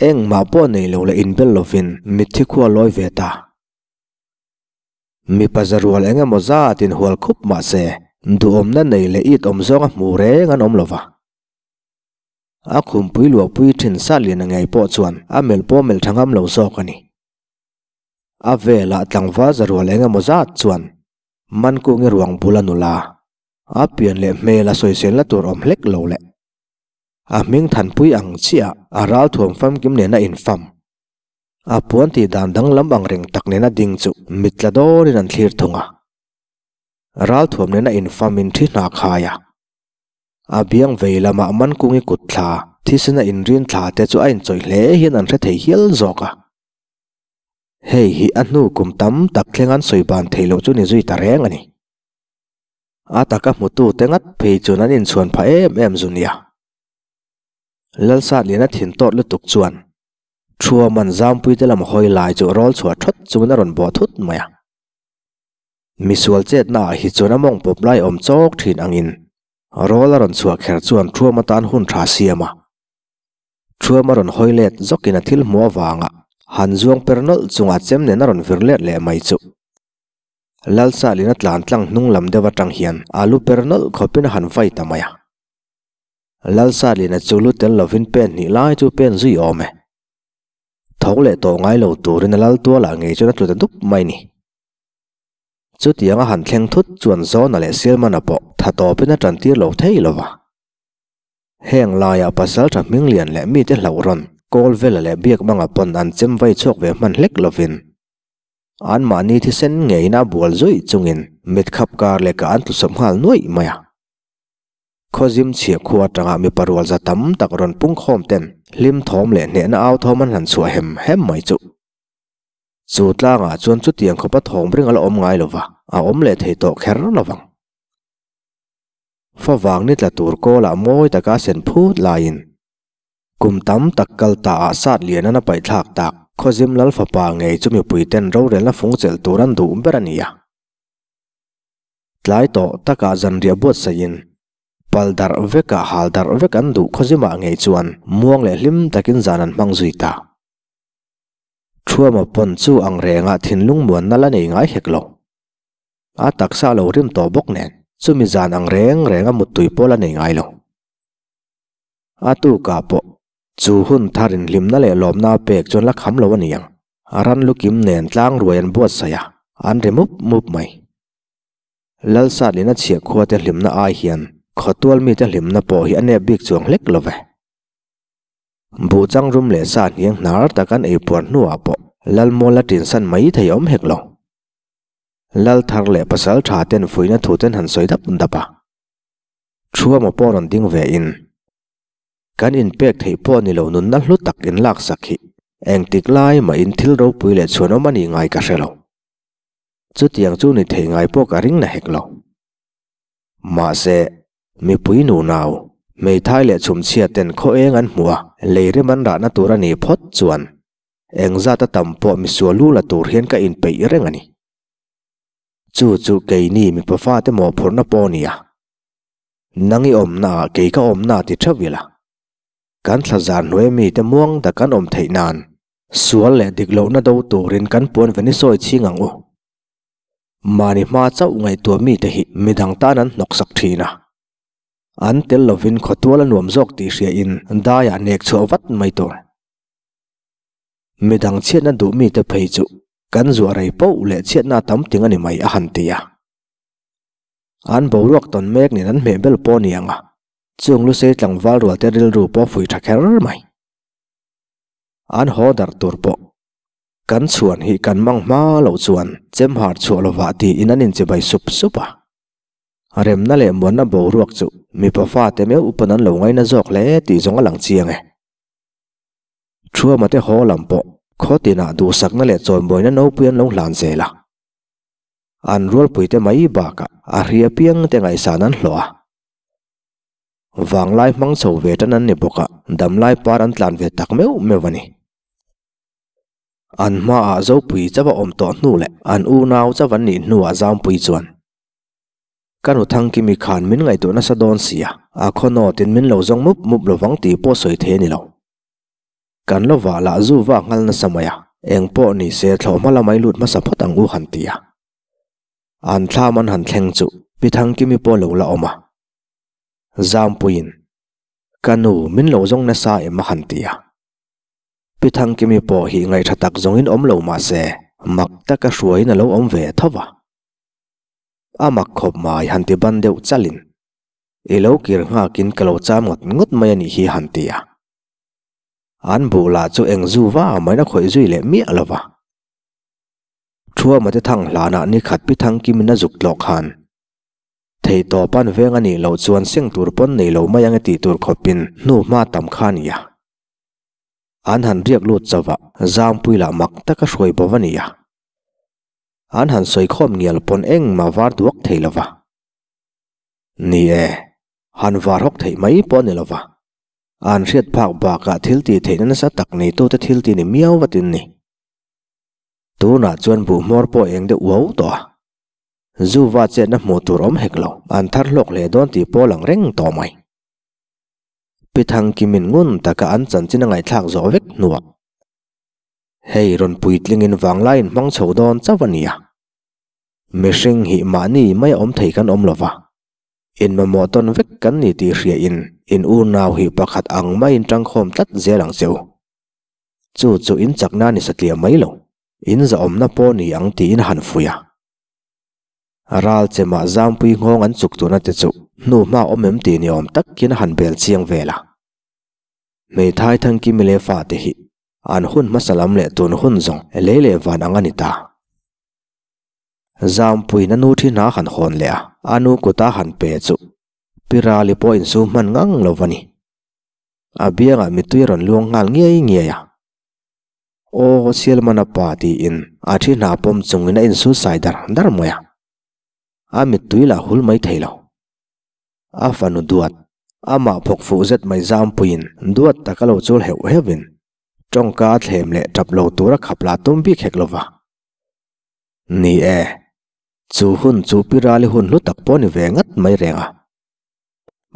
engmah pawh nei lo leh inbel lovin mitthi khua lawi ve ta. Mipa zarual eng emaw zat inhual khup mah se duhawmna nei leh it awm zawnga hmu reng an awm lo va. A khumpui luahpui thin sat lian a ngei pawh chuan a melh pawh melh tha ngam lo zawk a ni. A velah tlangval zarual eng emaw zat chuan Mankungi ruang bul a nula, a pian leh hmel a sawiselna tur awm hlek lo leh a hming thanpui ang chiah a ralthuam famkim nena infam, a puan tih dan danglam ang reng tak nena ding chu mit tla dawrin an thlir thung a. Ralthuam nena infamin thi hna khai a. A biang vei lamah Mankungi kut thla, thisena inrin thla te chu a inchawih hle hian an hre thei hial zawk a. Hei hi a hnu kum tam tak thleng an sawi ban theih loh chu ni zui ta reng a ni. A taka hmutu te ngat phei chuan an inchhuan phah em em zu nia. Lalsatliana thin tawt lutuk chuan Thuaman Zampuite lam hawi lai chu rawl chhuah thawt chungin a rawn bawh thut mai a. Misual chetna ah hi chuan a mawng pawp lai awm chawk thin angin rawl a rawn chhuah kher chuan Thuam atan hun tha siam a. Thuam a rawn hawi let zawkin a thil hmuh avanga han zuang per nawlh chunga chem nen a rawn vir let leh mai chu. Lalsalin a tlan tlang hnung lam deuh atang hian a lu per nawlh khawpin a han vai ta mai a. Lalsalin a chu lu tel lovin pen hnih lai chu pen zui awm e. Tho leh tawh ngai lo turin a lal tualah ngei chuan a tlu ta dup mai ni. Chutianga han thleng thut chuan Zawna leh Silmana pawh tha tawpin a tantir lo thei lo va. Heng laiah pasal tha hming lian leh mite hlauh rawn kawl vela leh biak manga pawn an chem vai chhuak ve hman hlek lovin anmahni thisen ngeiin a bual zuih chungin mitkhap kar leh kah an tlusawp nghal nuaih mai a. Khawzim chhiah khua atanga mipa rual za tam tak rawn pungkhawm ten hlim thawm leh hnehna au thawm an han chhuah hem hem mai chu. Chu tlangah chuan chutiang khawpa thawm ring a la awm ngai lo va, a awm leh thei tawh kher lo vang. Favang ni tla tur kawlah mawi taka a sen phut laiin kum tam tak kal ta ah sat lian an a paih thlak tak Khawzim Lal fapa ngei chu mipui ten rorelna fung chelh tur an duh ber a ni a. Tlai tawh takah zanriah buatsaihin. Pal darh veka hal darh vek an duh khawzimah ngei chuan muang leh hlim takin zan an hmang zui ta. Thuama pawn chu ang rengah thinlung muanna la nei ngai hek lo. A taksa a lo rim tawh bawk nen chumi zan ang reng renga muttui pawh la nei ngai lo. A tukah pawh chu hun thar inhlimna leh lawmna a pek chuan la kham lo a ni ang. A ran lukim nen tlang ruai an buatsaih a, an ri mup mup mai. Lalsatlina chhiah khuate hlimna ai hian khawtual mite hlimna pawh hi a nep bik chuang hlek lo ve. Buh chang rum leh sa hniang hnar tak an ei puan hnuah pawh Lalmual a tinsan mai thei awm hek lo. Lal thar leh pasal tha ten fuihna thu ten han sawi dap dap a. Thuama pawh rawn ding ve in, Kan inpek theih pawh ni lo nunna hlu tak in laksak hi engtik lai mah in thil ropui leh chhuanawm a nih ngai ka hre lo. Chutiang chu ni thei ngai pawh ka ring na hek lo. Mahse, mipui nunau, hmeithai leh chhumchhia ten khaw eng an hmuh a, lei rem an rahna tur a nih phawt chuan engzat a tam pawh misual lu la tur hian ka inpeih reng a ni. Chu chu keini mipa fate mawhphurhna pawh a ni a. Nang i awmna ah kei ka awmna a ti theuh ila. Kan thla zar hnuai mite muang tak kan awm theih nan sual leh dik lohna do turin kan puan ve ni sawi chhing ang u. Mahni hma chauh ngaihtuah mite hi midang tan an hnawksak thin a. An tel lovin khawtual a nuam zawk tih hria in daiah nek chhuah vat mai tur. Midang chhiatna duh mite phei chu kan zuah rei poh leh chhiatna tam ting a ni mai a han ti a. An boruak tawn mek nen an hmeh bel pawh a ni ang a, chung lusei tlangval rualte rilru pawh fui tha kher mai. An haw darh tur pawh kan chhuan hi kan mang hma loh chuan chem har chhuah lovah tiin an inchibai sup sup a. Remna leh muanna boruak chu mipa fate meuh pawn an lo ngaina zawk hle tih zawng a lang chiang e. Thuama te haw lam pawh khaw tinah duhsakna leh chawimawi nopui an lo hlan zel a. An rualpuite mai bakah a hria piang te ngaihsan an hlawh a. Vanglai hmang chho ve tan an ni bawk a, damlai par an tlan ve tak meuh meuh a ni. An hmaah Zopui chauh a awm tawh hnu leh an unau chauh an nih hnuah Zampui chuan, Ka nu Thangkimi khan min ngaihtuah nasa dawn sia, a khaw nawtin min lo zawng mup mup lovang tih pawh sawi thei a ni lo. Kan lo vah lah zu vak nghal nasa mai a, eng pawh ni se thlawh hma lamai lut hmasa phawt ang u han ti a. An thlam an han thleng chu Pi Thangkimi pawh lo la awm a. Zampuiin, Ka nu, min lo zawng nasa em a han ti a. Pi Thangkimi pawh hi ngaihṭha tak zawngin awm lo mah se, mak taka hruaiin a lo awm ve tho va. A mak khawp mai han ti ban deuh chalin, I lo kir nghakin ka lo cham ngawt ngawt mai a nih hi han ti a. An buh lah chu eng zu va main a khawih zui leh miah lo va. Thuamate thang hlanah ni khat Pi Thangkimin a zuk tlawh khan, Theihtawp an veng a nih loh chuan seng tur pawn nei lo mai ang e tih tur khawpin hnu hma tam kha a ni a. An han riak lut chauh a, Zangpui lah mak taka hruai bo a ni a. An han sawi khawm ngial pawn engmah var duak thei lo va. Ni e, han var hawk theih mai pawh a ni lo va. An hriat phak bakah thil tih theihna nasa tak neitute thil tih ni miau vatin ni. Tunah chuan buh hmawr pawh eng deuh uau tawh a. Zuva chetna hmuh tur awm hek lo, an thar hlawk hle dawn tih pawh lang reng tawh mai. Pi Thangkimin ngun taka an chanchin a ngaihthlak zawh vek hnuah, Hei rawn puitlingin vanglaiin hmang chho dawn chauh a nia. Mihring hi mahni mai a awm thei kan awm lo va, inmamawh tawn vek kan ni tih hriain in unau hi pakhat ang maiin tangkhawm tlat zel ang che u. Chu chu in chakna ni satliah mai lo, in zahawmna pawh ni ang tiin a han fuih a. Ral chemah Zampui nghawng an chuk tuna te chu hnu hma awm em tih ni awm takin a han bel chiang vel a. Hmeithai Thangkimi leh fate hi an hun hmasa lam leh tun hun zawng lei leh van ang a ni ta. Zampuiin a nu thi hna han hawn leh a, a nu kuta han pe chu Pi Rali pawh insum hman ngang lo va ni. A biangah mittui a rawn luang nghal ngiai ngiai a. Aw Sialmana pa tiin a thi hna pawm chungin a insu sai dar dar mai a. A mittui lah hul mai thei lo. A fanu duat, amah phawk fuh zet mai Zampuiin duat tak a lo chul heuh heuhin tawngka a thlem leh tap lo tura khap lah tum bik hek lo va. Ni e, chu hun chu Pi Rali hun hlu tak pawh ni ve ngat mai reng a.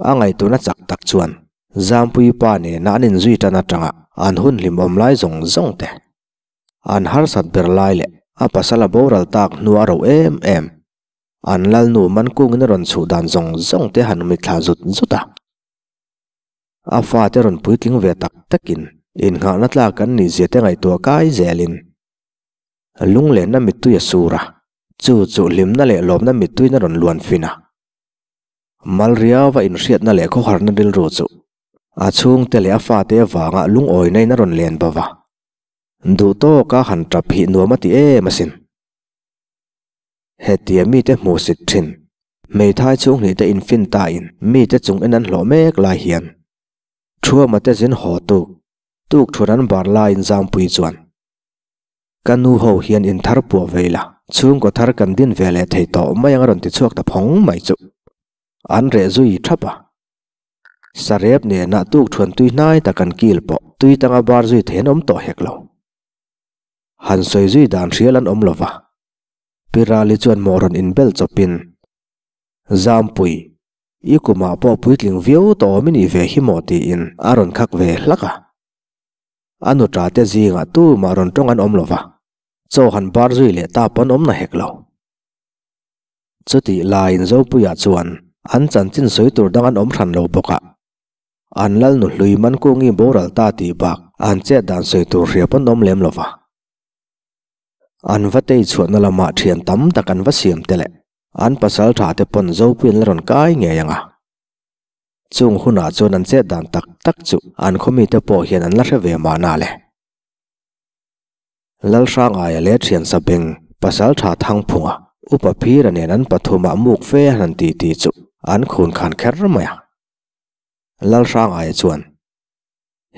A ngaihtuahna chak tak chuan Zampuii pa nena an inzui tan atanga an hun hlimawm lai zawng zawng te, an harsat ber lai leh a pasal a boral tak hnu a ro em em, an lalnu mankungin a rawn chhuh dan zawng zawng te han mitthla zut zut a. A fate rawn puitling ve tak takin innghahna tlak an nih zia te ngaihtuah kai zelin lunglenna mittui a sur a, chu chu hlimna leh lawmna mittuiin a rawn luan fin a. Malriava inhriatna leh khawharna rilru chu a chhungte leh a fate avanga lungawinain a rawn len bo va, duh tawka han tap hi nuam a ti em asin. Hetia mite hmuhsit thin, hmeithai chhunghnihte infin tain mite chung en an hlawh mek lai hian Thuamate zin haw tuk tuk thun an bar laiin Zampui chuan, Ka nu ho hian in thar puah vei la, chhungkaw thar kan din ve leh thei tawh mai ang a rawn ti chhuak ta phawng mai chu. An reh zui thap a. Sarep nena tuk thuan tui hnai tak an kil pawh tui tanga bar zui thei an awm tawh hek lo. Han sawi zui dan hrial an awm lo va. Pi Rali chuan maw rawn inbel chawpin, Zampui, i kumah pawh puitling viau tawh awm i nih ve hi maw tiin a rawn khak ve hlak a. A nuṭa te zingah tumah rawn tawng an awm lo va, chaw han bar zui leh ta pawn awm na hek lo. Chutih laiin Zopuia chuan an chanchin sawi tur dang an awm hran lo bawk a, an lalnu hlui Mankungi boral ta tih bak an chet dan sawi tur hria pawn awm lem lo va. An va tei chhuahna lamah thian tam tak an va siam te leh an pasal tha te pawn Zopuian la rawn kai ngei ang a. Chung hunah chuan an chet dan tak tak chu an khawmite pawh hian an la hre ve mahna le. Lalhrangaia leh thiansa beng pasal tha Thangphunga upa Phira nen an pathumah muk fe a han ti ti chu an khun khan kher mai a. Lalhrangaia chuan,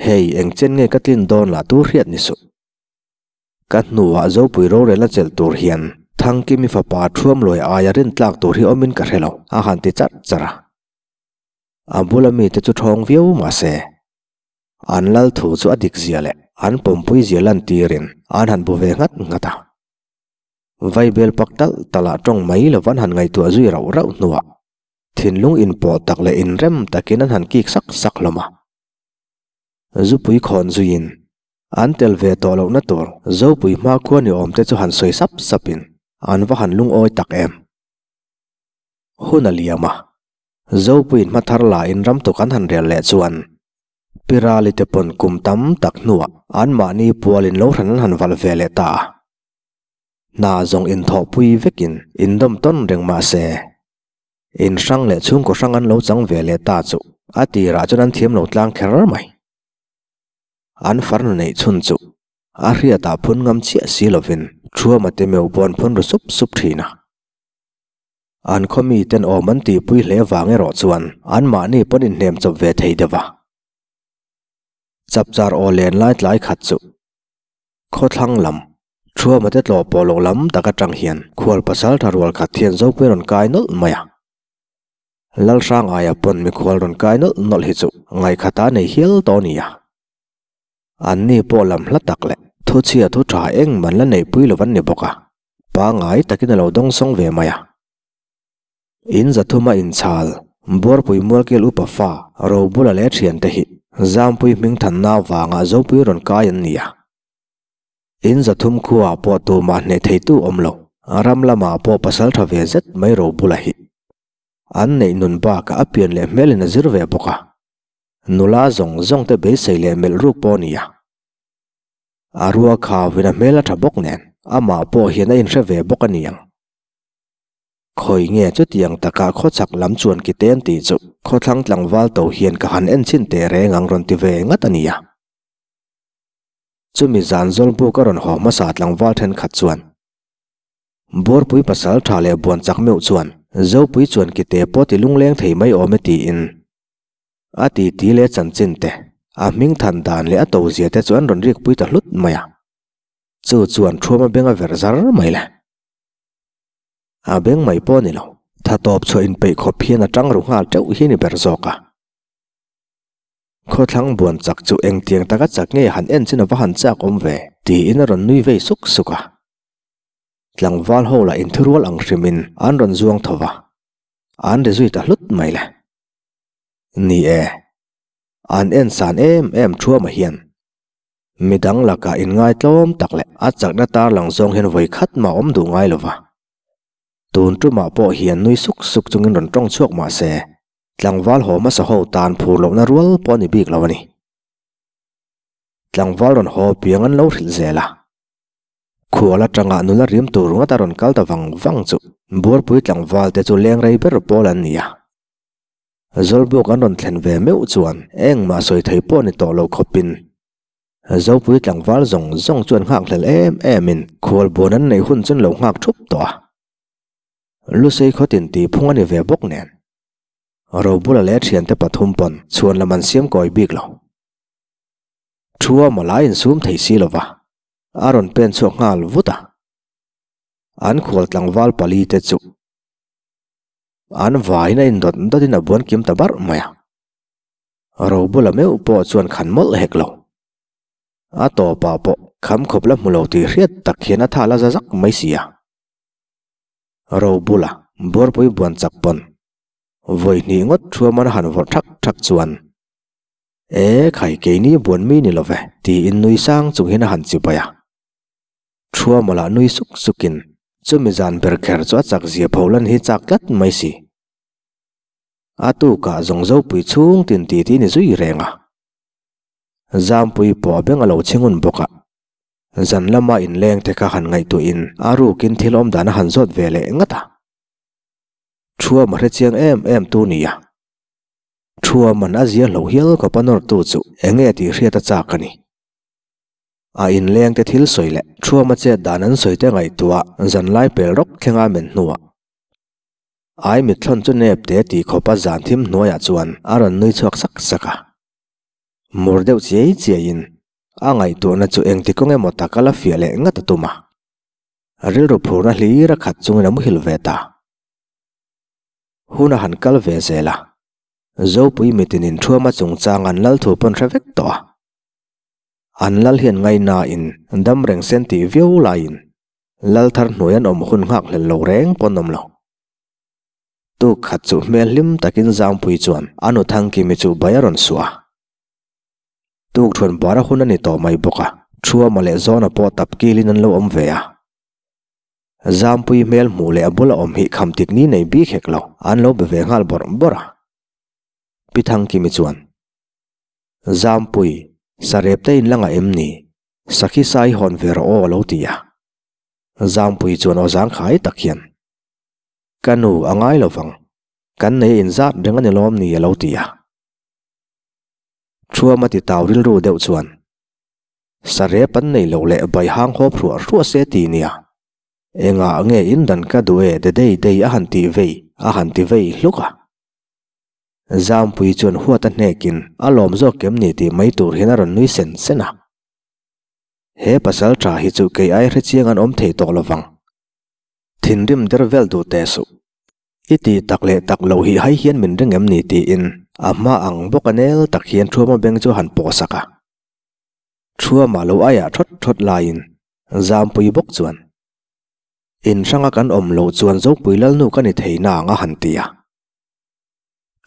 Hei engchen nge ka tlin dawn lah tu hriat ni suh. Ka hnuah Zopui rorel a chelh tur hian Thangkimi fapa Thuamluai aia rintlak tur hi awmin ka hre lo, a han ti charh charh a. A bula mite chu thawng viau mah se, an lal thu chu a dik zia leh an pawmpui zia lantirin an han bu ve nghat nghat a. Vaibel pak talh talh ah tawng mai lo an han ngaihtuah zui rauh rauh hnuah thinlung inpawh tak leh inrem takin an han kik sak sak hlawm a. Zupui khawn zuiin An tel ve tawh lohna tur Zopui hmakhua ni awm te chu han sawi sap sapin an va han lungawi tak em. Hun a liam a, Zopuiin hma thar lain ram tuk an han rel leh chuan Pirali te pawn kum tam tak hnuah anmahni pualin lo hran an han valh ve leh ta a. Hna zawng inthawhpui vekin indawm tawn reng mah se, in hrang leh chhungkaw hrang an lo chang ve leh ta chu a tirah chuan an thiam lo tlang kher mai. An farnu neih chhun chu a hriatah phun ngam chiah si lovin Thuama te meu pawh an phun ru sup sup thin a. An khaw miten awm an tihpui hle vang erawh chuan anmahni pawn inhnem chawp ve thei deuh a. Chapchar aw len lai tlai khat chu khawthlang lam Thuama te tlawh pawh loh lam tak atang hian khual pasal tha rual khat hian Zopui rawn kai nawlh mai a. Lalhrangaia pawn mikhual rawn kai nawlh nawlh hi chu ngaihkhat a nei hial tawh a nia. Anni pawh lam hla tak leh thuchhia thu tha engman la neihpui lo an ni bawk a, pangngai takin a lo dawngsawng ve mai a. In zathuma inchhal, Buarpui Mualkel upa fa Robula leh thiante hi Zampui hmingthanna avanga Zopui rawn kai an ni a. In zathum khuaah pawh tumah hneh theitu awm lo, ram lamah pawh pasal tha ve zet mai Robula hi. An neih nun bakah a pian leh hmelin a zir ve bawk a, nula zawng zawng te beisei leh melh ruk pawh a ni a. A rua khauvin a hmel a tha bawk nen, amah pawh hian a inhre ve bawk a ni ang. Khawi nge chutiang takah khawchhak lam chuan ki te an tih chu khawthlang tlangval to hian ka han en chhin teh reng ang rawn ti ve ngat a ni a. Chumi zan Zawlbuk a rawn haw hmasa tlangval thenkhat chuan Buarpui pasal tha leh buan chak meuh chuan Zopui chuan kite pawh ti lungleng thei mai awm e tiin a titi leh chanchin te, a hming than dan leh a to zia te chu an rawn rikpui ta hlut mai a. Chu chuan Thuama beng a ver zar mai le. A beng mai pawh a ni lo, tha tawp chhuah inpeih khawp hian a tang ru nghal teuh hi a ni ber zawk a. Khawthlang buan chak chu engtiang taka chak nge han en chin a va han chak awm ve? tiin a rawn nui vei suk suk a. Tlangval ho lah inthurual ang hrimin an rawn zuang tho va, an ri zui ta hlut mai le. Ni e, an en san em em thuama hian midang lakah inngaitlawm tak leh a chakna tarlang zawng hian vawi khat mah awm duh ngai lova. Tun tumah pawh hian nui suk suk chungin rawn tawng chhuak mah se, tlangval haw hmasa ho tan phur lohna rual pawh a ni bik lo a ni. Tlangval rawn haw piang an lo hrilh zel a. Khual atanga nula rim tur ngawt a rawn kal ta vang vang chu Buarpui tlangval te chu leng rei ber pawl an ni a. Zawlbuk an rawn thlen ve meuh chuan engmah sawi thei pawh ni tawh lo khawpin Zopui tlangval zawng zawng chuan nghak hlel em emin khualbuan an neih hun chu an lo nghak thup tawh a. Lusei khawtin tih phung a ni ve bawk nen Robula leh a thiante pathum pawn chhuan lam an siam kawi bik lo. Thua mawlai insum thei si lova a rawn pen chhuak nghal vut a. An khual tlangval pali te chu an vaiin a indawt dawtin a buan kim ta barh mai a. Robula meuh pawh chuan khan mawlh hek lo. A tawpah pawh kham khawp la hmu lo tih hriat tak hian a thal a za zak mai si a. Robula buarpui buan chak pawn vawi hnih ngawt thuaman a han vawrh thak thak chuan E khai keini buan mi ni love tiin nui sang chung hian a han chibai a. Thua mawlah nui suk sukin chumi zan ber kher chu a chak zia pho lan hi chak tlat mai si. A tukah zawng zopui chhung tin ti ti ni zui reng a. Zampui pawh a beng a lo chhingun bawk a. Zan lama inleng te kha han ngaihtuahin a rukin thil awm dan a han zawt ve leh ngat a. Thua ma hrechiang em em tu nia. Thua man a zia hlo hial khawp a nawrtu chu eng nge tih hriat a chak a ni. A inleng te thil sawi leh Thuama chet dan an sawi te ngaihtuah zanlai pel rawk thlenga men hnuah ai mitthlawn chu nep te tih khawp a zan thim hnuaiah chuan a rawn nui chhuak sak sak a. Mur deuh chiai chiaiin a ngaihtuahna chu engti kawng emaw tak a la fiah leh ngat a tum a. Rilru phurna hlir a khat chungin a muhil ve ta. Hun a han kal ve zel a, Zopui mitinin Thuama chungchang an lal thu pawn hre vek tawh a. An lal hian ngaihnain dam reng sen tih viau laiin lal thar hnuai an awm hun nghak hlel lo reng pawn awm lo. Tuk khat chu hmel hlim takin Zangpui chuan a nu Thangkimi chu bai a rawn suah a. Tuk thuan bar a hun a ni tawh mai bawk a, Thuama leh Zawna pawh tap kilin an lo awm ve a. Zampui hmel hmuh leh a bula awm hi kham tik ni nei bik hek lo, an lo be ve nghal bawrh bawrh a. Pi Thangkimi chuan, Zampui, sarep te in la ngah em ni? Sakhi sa i hawn ve rawh aw a lo ti a. Zampui chuan aw zangkhai tak hian, Ka nu, a ngai lo vang. Kan nei a inzat reng a ni lawm ni a lo ti a. Thuama ti tau rilru deuh chuan, Sarep an nei loh leh bai hang hawp hruah hruah se ti nia. Engah nge in dan ka duh e de dei dei a han tih vei a han ti vei hluk a. Zampui chuan huat a hnekin a lawm zawk kem ni tih mai tur hian a rawn nui sen sen a. He pasal tha hi chu kei ai hrechiang an awm thei tawh lovang. Thinrim der vel duh teh suh. I ti tak leh tak loh hi hai hian min ring em ni tiin a hma ang bawk a nel tak hian Thuama beng chu a han pawh sak a. Thuama lo aiah thawt thawt laiin Zampui bawk chuan, In hranga kan awm loh chuan Zopui Lalnu ka ni thei na ang a han ti a.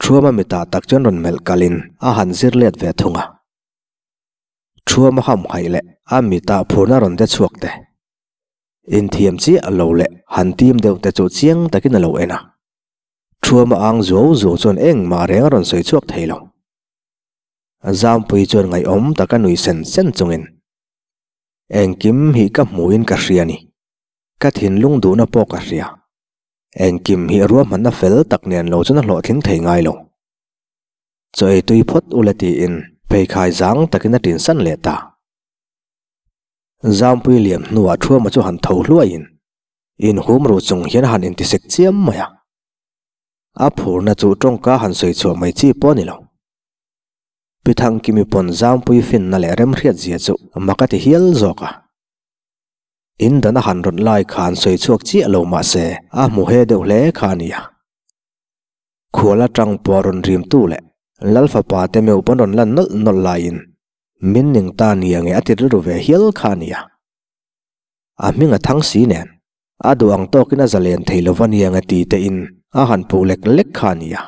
Thuama mitah tak chuan rawn melh kalin a han zir let ve thung a. Thuama hamhaih leh a mitah phurna rawn de chhuak te, inthiam chiah lo leh han tim deuh te chu chiang takin a lo en a. Thuama ang zuau zuau chuan engmah reng a rawn sawi chhuak thei lo. Zampui chuan ngaihawm taka nui sen sen chungin, Engkim hi ka hmuhin ka hria ni. Ka thinlung duhna pawh ka hria. Engkim hi ruahmanna fel tak nen lo chuan a hlawhtling thei ngai lo. Chaw ei tui phawt ule tiin pheikhai zang takin a tinsan leh ta. Zampui liam hnuah Thuama chu han tho hluaiin inhum ruh chung hian a han intisek chiam mai a. A phurna chu tawngka han sawi chhuah mai chi pawh a ni lo. Pi Thangkimi pawn Zampui finna leh remhriat zia chu mak a ti hial zawk a. In dan a han rawn lai khan sawi chhuak chiah lo mah se a hmu he deuh hle kha a nia. Khual atang pawh rawn rimtu leh Lal fapa te meuh pawn rawn lan nawlh nawlh laiin min ning ta nia nge a ti rilru ve hial kha a nia. A hming a thang si nen a duh ang tawkin a zalen thei lova nia nge ti te in a han puh lek lek kha a nia.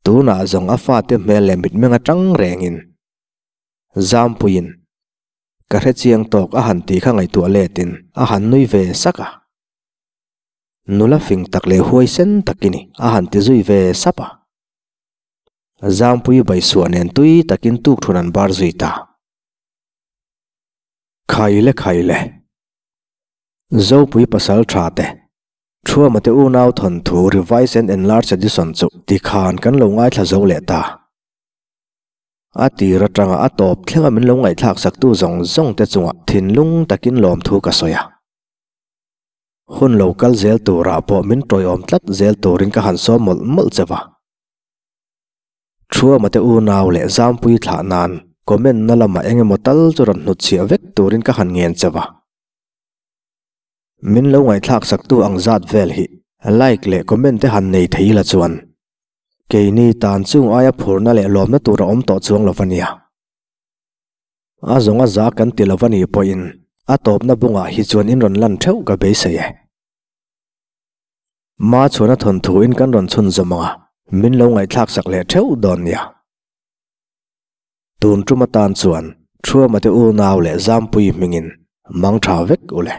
Tunah zawng a fate hmel leh mitmeng atang rengin Zampuiin ka hre chiang tawk a han tih kha ngaihtuah letin a han nui ve sak a. Nula fing tak leh huaisen tak i ni a han ti zui ve sap a. Zampui baisuah nen tui takin tukthun an bar zui ta. Khaile khaile. Zopui pasal tha te. Thuama te unau thawnthu Revised and Enlarged Edition chu tikhan kan lo ngaithla zo leh ta. A tir atanga a tawp thlenga min lo ngaihthlak saktu zawng zawng te chungah thinlung takin lawmthu ka sawi a. Hun lo kal zel turah pawh min tawiawm tlat zel turin ka han sawm mawlh mawlh che va. Thuama te unau leh Zampui thlah nan comment na lamah eng emaw tal chu rawn hnutchhiah vek turin ka han ngen che va. Min lo ngaihthlak saktu ang zat vel hi like leh comment te han nei thei ila chuan keini tan chung aia phurna leh lawmna tur a awm tawh chuang lo va nia. A zawng a za kan ti lo va nih pawhin a tawpna bungah hi chuan in rawn lan theuh ka beisei e. Ma chhuan a thawnthu in kan rawn chhun zawm ang a, min lo ngaihthlak sak leh theuh dawn nia. Tun tum atan chuan Thuama te unau leh Zampui hmingin mang tha vek u le.